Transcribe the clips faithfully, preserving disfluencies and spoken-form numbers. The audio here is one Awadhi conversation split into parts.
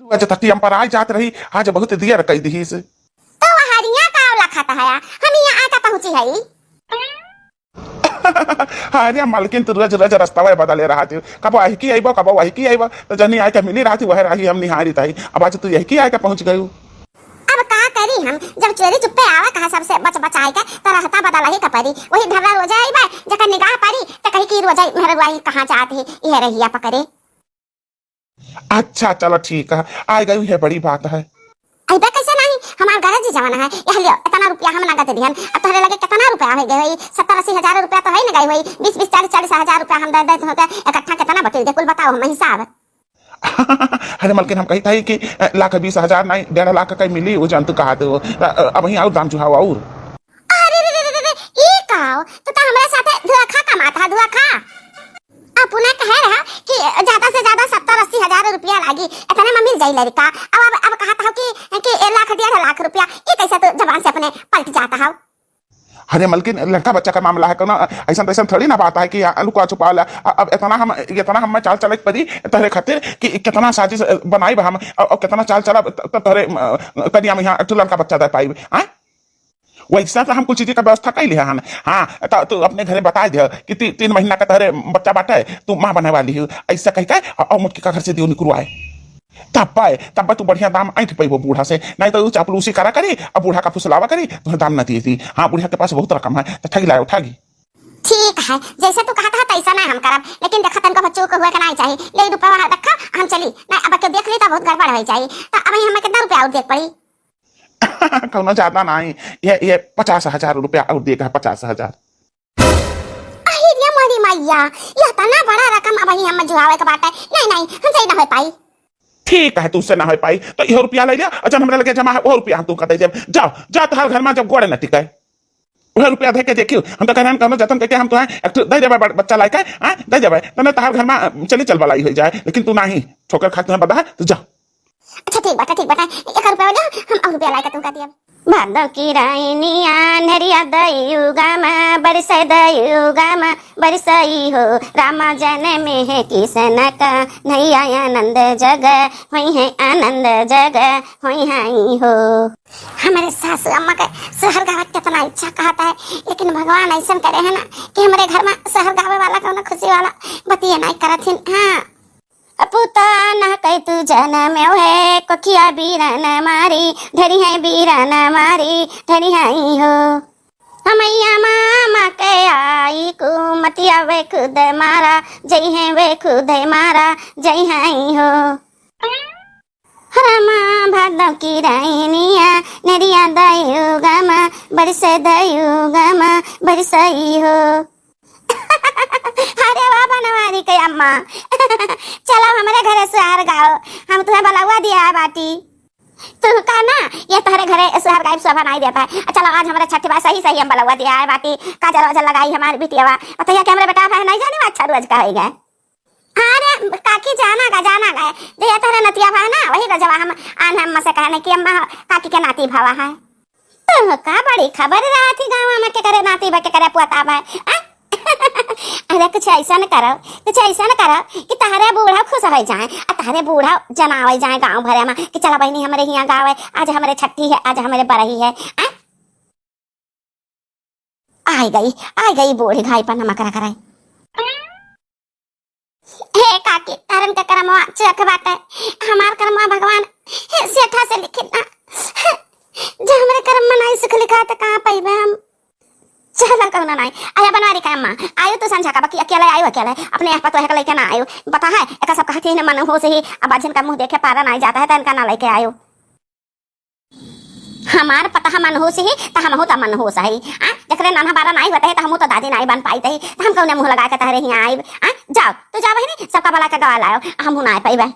रोज तटियम पर आई जात रही, आज बहुत देर कई दिहिस। तो वहरिया का औला खाता है, हम यहाँ आके पहुँची है। अरे मलकिन, तू रोज रोज रस्तवा बदले रहत हो, कबो अहिकी अइबो, कबो वहिकी अइबो, तो जनी आके मिली रहत ही, वह राही हम निहारित ही। अब आज तू यहिकी आके पहुँच गयू। अब का करी हम, जब चोरी चुप्पे आवा कहा सबसे बच बचाए के, तो रहता बदलही का परी। वही ढर्रा रोज अइबे, जकर निगाह परी, तो कही कि रोज मेहररुआई कहाँ जात ही, यह रहिया पकड़े। अच्छा, चलो ठीक है, आइ गयू, यह बड़ी बात है। अइबे कैसे नहीं, हमार गरज ही जवन है। यह लियो, इतना रुपया हम नगद दिहन। अब तोहरे लगे कितना रुपया होइ गए होई? सत्तर अस्सी हजार रुपया तो होइ न गए होई। बीस बीस, चालीस चालीस हजार रुपया हम दे देत होते, इकट्ठा कितना बटिल दे, कुल बताओ हम हिसाब। अरे मलकिन, हम कही था कि, अ, लाख बीस हजार नहीं, डेढ़ लाख का मिली, वो जान तू कहा थे वो। अ, अ, अब वहीं और दाम जुहाओ और। अरे रे रे रे रे, ई का हो? तू तो हमरा साथे धुआखा कमात हा, धुआखा। अपने कहे रहा कि ज्यादा से ज्यादा सत्तर अस्सी हजार रुपया लागी, इतने में मिल जाई लड़का। अब, अब, अब कहत हो कि, कि एक लाख, डेढ़ लाख रुपया, ये कैसे तू जबान से अपने पलट जाता हो? अरे मलकिन, लड़का बच्चा का मामला है, कोनो ऐसा तैसा थोड़ी ना बात है कि आ, लुका छुपा ला। अ-, अब इतना हम, इतना हम चाल चले के पड़ी तोहरे खातिर कि कितना साजिश, अ, बनाई बा हम, और, और कितना चाल चला त-, त-, तोहरे, अ, कनिया में यहाँ एक ठो लड़का बच्चा दे पाई, हाँ? वैसा तो हम कुछ चीज का व्यवस्था कर लिया हन। हाँ, तो तू अपने घरे बता दे कि ती-, तीन महीना का तोहरे बच्चा बाटे, तू माँ बने वाली हो, ऐसा कह के और, और मुटकी का घर से दियो निकलवाए। तब पाए, तब तू बढ़िया दाम ऐंठ पैबो बूढ़ा से, नहीं तो ऊ चापलूसी करा करी, अब बूढ़ा का फुसलावा करी, तुम्हें दाम न दिए थी। हाँ, बूढ़ा के पास बहुत रकम है, तो ठगी लाओ, ठगी। ठीक है, जैसे तू कहता है तैसा नहीं हम करब, लेकिन देखा तनको चूक हुए के नहीं चाहिए। ले रुपया रखा, हम चली। नहीं, अब के देख ली तो बहुत गड़बड़ हो जाई। तो अब हमें कितना रुपया और देख पड़ी? कौनो ज्यादा नहीं, ये, ये पचास हजार रुपया और देगा, पचास हजार। अहिरिया मोरी मैया, यह तना बड़ा रकम अब ही हम जुहावे के बाटे। नहीं, नहीं, हमसे ही ना हो पाई। ठीक है, तुझसे ना हो पाई, तो यह रुपया ले लिया, और जब हमरा लगे जमा है, वो रुपया हम तुमका दे देब। जाओ, जाओ, तोहार घर में जब गोड़े न टिके, वह रुपया दे के देखियो। हम तो कहन कौनो जतन करके हम तो हैं, एक ठो दे देबे ब-, बच्चा लायक है, हाँ, दे देबे, तने तोहार घर में, अ, चली चल बलाई हो जाए, लेकिन तू नहीं, ठोकर खा तुम्हें बता है, तू जा। अच्छा, ठीक बाटे, ठीक बाटे। एक रुपया हो जा, हम और रुपया लाके तुमका दिया। भादो की राइनिया, नेरिया दयुगम, बरसे दयुगम, बरसई हो। रामा जन्म है किसन का, नैया आनंद जग, होई है आनंद जग, होई है हो। हमरे सासू अम्मा के सोहर गावे के कितना इच्छा कहत है, लेकिन भगवान ऐसन करे है ना कि हमरे घर में सोहर गावे वाला कौनो खुशी वाला बतिये नहीं करत हिन। हाँ। अपुता ना कई तू जनम है, कोखिया बीरन मारी, ढेरी है बीरन मारी, ढेरी है हो। हमैया मामा के आई कुमतिया वे खुद मारा, जई है वे खुद मारा, जई है हो। हरमा भादव की राइनिया, नेरिया दयुगम, बरसे दयुगम, बरसई हो। अरे वाह बनवारी के अम्मा, चलो हमरे घरे सोहर गाओ, हम तुम्हें बलौआ दिया बाटी। तू का ना, ये तोहरे घरे सोहर गाइब शोभा नहीं देता है। चलो आज हमरे छठी बा, सही सही हम बलौआ दिया है बाटी, काजर वाजर लगाई हमारी बिटिया बा। बताइए कि हमरे बेटा भाई नहीं जाने अच्छा रोज का होई गए। अरे काकी, जाना गा, जाना गा, जे ये तोहरे नतिया बा ना, वही रजवा हम आन अम्मा से कहने कि अम्मा काकी के नाती भावा है। तो का बड़ी खबर रहा थी गाँव में, के करे नाती बा, के करे पोता बा, आ? अरे कुछ ऐसा न करो, कुछ ऐसा न करो कि तहरे बूढ़ा खुश हो जाए, आ तहरे बूढ़ा जनावे जाए गाँव भरे में कि चला बहनी हमरे हियाँ गावे, आज हमरे छठी है, आज हमरे बरही है, आ? आइ गई, आइ गई बूढ़ी घाई पर नमक रख रही। हे काकी, तारन के करमवा चेक बाटे, हमार करमवा भगवान, हे सेठा से लिखित ना, जो हमरे करम में नाई सुख लिखा त कहाँ पइबे हम? चला कौनो नाई, आया बनवारी का अम्मा, आयो तू संझा का बकी अकेले आयो, अकेले, अपने यहाँ पतोह के लेके ना आयो, पता है, एका सब कहती है ना मन हो से ही, अब आज इनका मुँह देखे पारा नाई जाता है, तो इनका ना लेके आयो। हमार पतोह मनहूस ही, त हमहू त मनहूस हई। आ, जकरे नन्हा बारा नाई होत है, त हमहू त दादी नाई बन पाइत हई। त हम कौने मुँह लगा के तहरे हियाँ आइब? आ, जाओ, तू जा बहिनी, सबका बला के गवा लायो, हमहू ना आइ पइबे।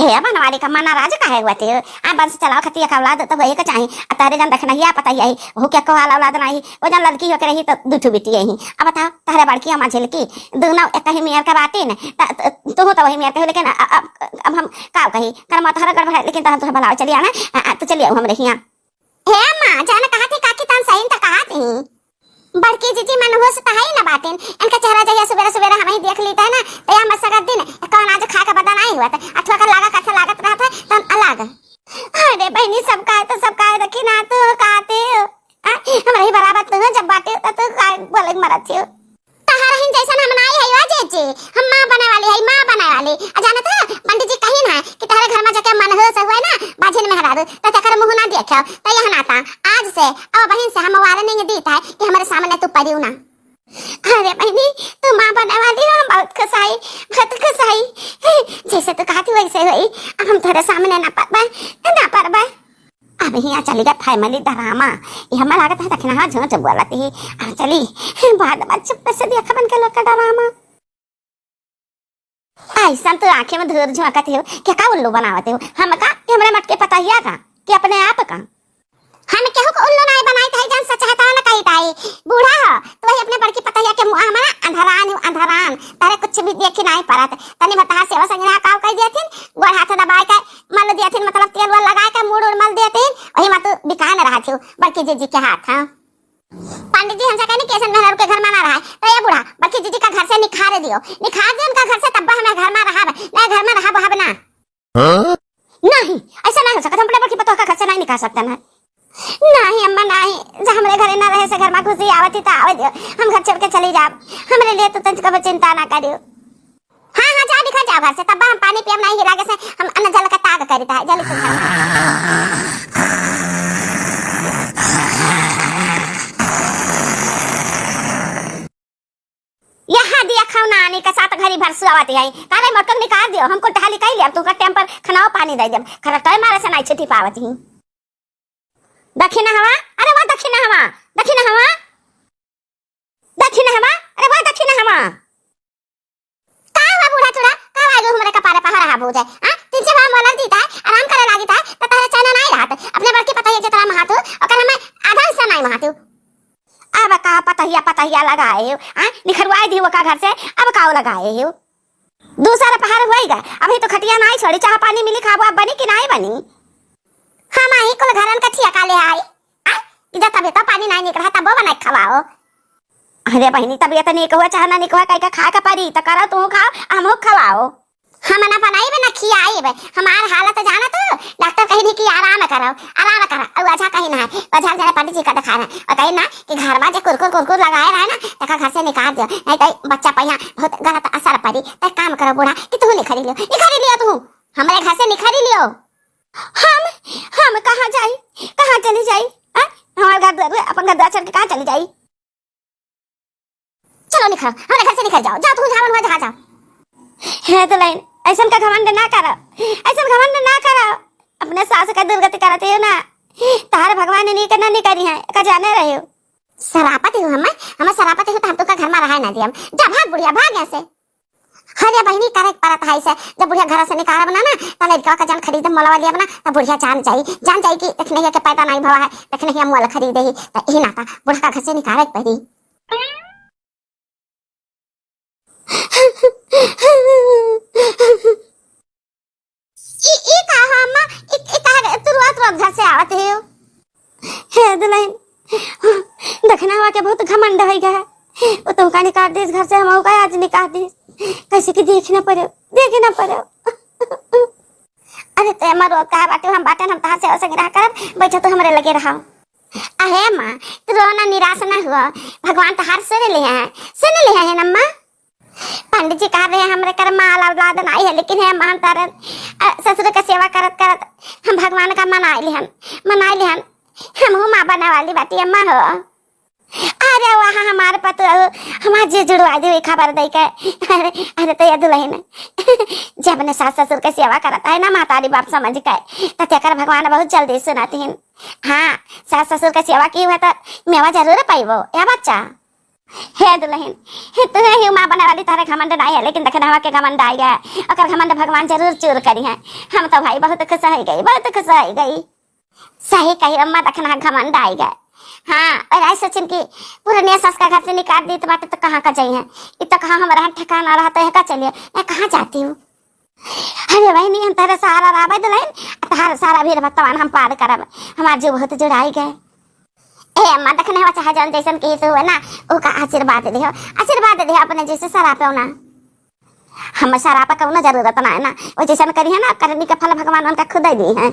हे बनवारी का अम्मा नाराज काहे हुआ थे? आ, बंस चलाओ खतिया का औलाद त होए के चाही। आ, तहरे जन देखना ही आ पता ही आई, वो क्या कोहाल औलाद नाई, वो जन लड़की होके रही त दू ठो बेटी यही। अब बताओ, तहरे बड़की अम्मा झिलकी, दोनों एक ही मेर के बाटिन, त, त, तुहू त वही मेर के हो, लेकिन अ-, अ-, अब हम का कही, करमवा तोहरा गड़बड़ है, लेकिन तहन तोहरा भला हो, चली आना, आ, आ, तू चली आऊ हमरे हियाँ। हे अम्मा, जान कहा थी काकी तहन सही त कहा थी। बड़की जीजी मनहूस त है ही ना बाटिन, इनका चेहरा जहिया सुबेरा सुबेरा हम ही देख लीते है ना, तो यह मसगत दिन कौन आज खा के बदन आई हुआ था, अथवा का लागा कैसा लागत रहा था, तहन बहिनी, सब काहे तो सब काहे, देखी ना तू काते हो। आ, हमरा ही बराबर तू हो, जब बाटे हो, तो तू काहे बोले के मरत हो? तहरा हिन जैसन हम नाई है, ओ जीजी, हम माँ बने वाली है, माँ बने वाली। आ, जानत हो, पंडित जी कहिन है कि तहरे घर में जाके मनहूस हुए ना, बाझिन मेहरारू, तो तेकर मुँह ना देखे, तो यह नाता आज से, अब बहिन से हम warning दीत है कि हमरे सामने तू परियो ना। अरे बहिनी, तू माँ बने वाली हो, हम बहुत खुश हई, बहुत खुश हई। जैसे तू कहती वैसे होई, अब हम तोहरे सामने ना परबे, ना परबे। अब हियाँ चली गए family drama, ये हमें लागत है दखिनहा झूठ बोलत ही। अब चली, बाद में चुप से देखबन के लोग का drama। ऐसन तो आँखें में धूर झोंकत हो, के का उल्लू बनावत हो? हम का, कि हमरे मटके पतहिया का, कि अपने आप का? हम केहू को उल्लू नाई बनाई ताई, जान सच है तो ना कही ताई। बूढ़ा हो, तो वही अपने बड़की पतहिया के मुँह हमारा अंधरान हो, अंधरान। तारे कुछ भी देखी नाई परत। तनी बताहा सेवा संगना काव कह दिया थिन, गोड़ हाथ दबाए के मल दिया थिन, मतलब तेल वेल लगाए के मूड़ उड़ मल दिया थिन, वही में तू बिकान रहा थी बड़की जीजी के हाथ, हाँ। पंडित जी हमसे कहने कि ऐसन मेहरारू के घर में ना रहा है, तो ये बूढ़ा बड़की जीजी का घर से निखारे दियो, निखार दियो उनका घर से, तब हमें घर में रहा, मैं घर में रहा, वहब ना। हाँ? नहीं, ऐसा नहीं हो सकता, हम अपने बड़की पतोह का घर से नहीं निकाल सकते ना। नहीं अम्मा, नहीं, जब हमरे घरे ना रहे से घर में घुसी आवत ही तो आवे दियो, हम घर छोड़ के चली जाब, हमरे लिए तो तंज कब चिंता ना करियो। हाँ, हाँ, जा निकल जाओ घर से, तब हम पानी पियब नहीं, हिला के से हम अन्न जल का ताग करी था, जल्दी से जाओ। यहाँ दिया खाओ नानी का साथ घरी भर सुआवत है। काले मोटक निकाल दियो, हमको टहली कह लिया, तुमका टाइम पर खाना पानी दे देब। खरटय मारे से नहीं छुट्टी पावत ही। दखिनहवा, अरे वाह दखिनहवा, दखिनहवा, दखिनहवा, अरे वाह दखिनहवा। का हुआ बूढ़ा चूड़ा, का हुआ जो हमरे कपारे पहाड़ रहा भूजे? हाँ, तीन चार बार मलर जीता है, आराम करे लागी था, तो तहरे चैन नहीं रहत। अपने बड़की पतोहिया जितना महातू, ओकर हमें आधा हिस्सा नहीं महातू। अब का पतहिया, पतहिया लगाए हो, हाँ? निखरवाए दी ओका घर से, अब का लगाए हो? दूसरा पहर होई गए, अभी तो खटिया नाई छोड़ी, चाह पानी मिली, खाबो, अब बनी कि नाई बनी? हम आई कुल घरन का ठिया का ले आई, आ? इधर तबे तो पानी नाई निकला, तबो बनाई खवाओ। अरे बहिनी, तबीयत निक हुआ चाहे ना निक हुआ, कह के खाए के परी, तो करो तू खाओ, हमहू खवाओ। हम ना बनाइब ना खियाइब, हमार हालत जाना तू। डॉक्टर कही नहीं कि आराम करो, आराम करो। और ओझा कही ना है, ओझा जाने पंडित जी का दिखा रहे, और कही ना कि घर में जे कुरकुर कुरकुर लगाए रहे ना, तका घर से निकाल दियो, नहीं तो बच्चा पर यहाँ बहुत गलत असर पड़ी। तो काम करो बूढ़ा कि तू निखरी लियो, निखरी लियो तू, हमारे घर से निखरी लियो। हम, हम कहाँ जाई, कहाँ चली जाई? हैं? हमारे घर द्वार, अपन घर द्वार छोड़ के कहाँ चली जाई? चलो निखरो, हमारे घर से निकल जाओ, जाओ तुम जहाँ मन हुआ जहाँ जाओ। हे दुल्हन, ऐसन का घमंड ना करो, ऐसन घमंड ना करो। अपने सास का दुर्गति करते हो ना, तार भगवान ने नहीं करना नहीं करी है, का जाने रहे हो। सरापत हो हमें, हमें सरापत हो तो हम तुमका घर में रहा ना दियम। जा भाग बुढ़िया, भाग यहाँ से। अरे बहिनी, करे के परत है से, जब बुढ़िया घर से निकारब ना, ना, त लड़का का जान खरीद मोलवा लियब ना, त बुढ़िया जान जाई, जान जाई कि देखने के पैदा नहीं भवा है, देखने ही मोल खरीदे ही, त यही नाता बुढ़ा का घर से निकारे के पड़ी। ई, ई का हो अम्मा? ई, ई का तुरंत, तुरंत घर से आवत है हो? हे दुल्हन, दखिनहवा के बहुत घमंड होइ गया है। वो तुमका निकाल दिस घर से, हमहू का आज निकाल दिस। कैसे कि देख न पड़ो, देख न पड़ो। अरे ते अम्मा रो का बाटे, हम बाटे, हम तहार से ऐसे रहा करब, बैठो तो हमरे लगे रहो। अहे माँ, तू रो ना, निराश ना हुआ, भगवान तहार सुन ले हैं, सुन ले हैं ना अम्मा। पंडित जी कह रहे हैं, हमरे कर माल औलाद नाई है, लेकिन हे मान तारन, अ, ससुर के सेवा करत करत हम भगवान का मनाई लिहन, मनाई लिहन। हमहू माँ बने वाली बाटी अम्मा हो। अरे वाह, हमार पतोहू, हमार जी जुड़वा दी खबर दे के। अरे, अरे तो ये दुल्हन, जब अपने सास ससुर के सेवा करत है ना महतारी बाप समझ के, तो तेकर भगवान बहुत जल्दी सुनत हिन। हाँ, सास ससुर के सेवा की हुआ तो मेवा जरूर पाइबो, या बच्चा? हे दुल्हन, हे तू ही माँ बने वाली, तारे घमंड नाई है, लेकिन दखिनहवा के घमंड आई है। ओकर घमंड भगवान जरूर चूर करी है। हम तो भाई बहुत खुश हो गई, बहुत खुश हो गई। सही कही अम्मा, दखिनहा घमंड आई गए। हाँ, और आई सोचिन कि पुरनिया सास का घर से निकाल दी तो बाटे तो कहाँ का जाई है? इ तो कहाँ हमारा ठिकाना रहा तो है का चलिए, मैं कहाँ जाती हूँ? अरे बहिनी, हम तहरे सहारा रहबे दुल्हन, तहरे सहारा भी रहबे, तवान हम पार करब। हमार जीव बहुत जुड़ाई गए। ए अम्मा, दखिनहवा चाहे जौन जैसन कही से हुए ना, ओका आशीर्वाद दिहो, आशीर्वाद दिहो अपने जैसे सरापो ना। हम सराप कौनो जरूरत ना है ना, वो जैसन करी है ना, करनी के फल भगवान उनका खुद ही दी है।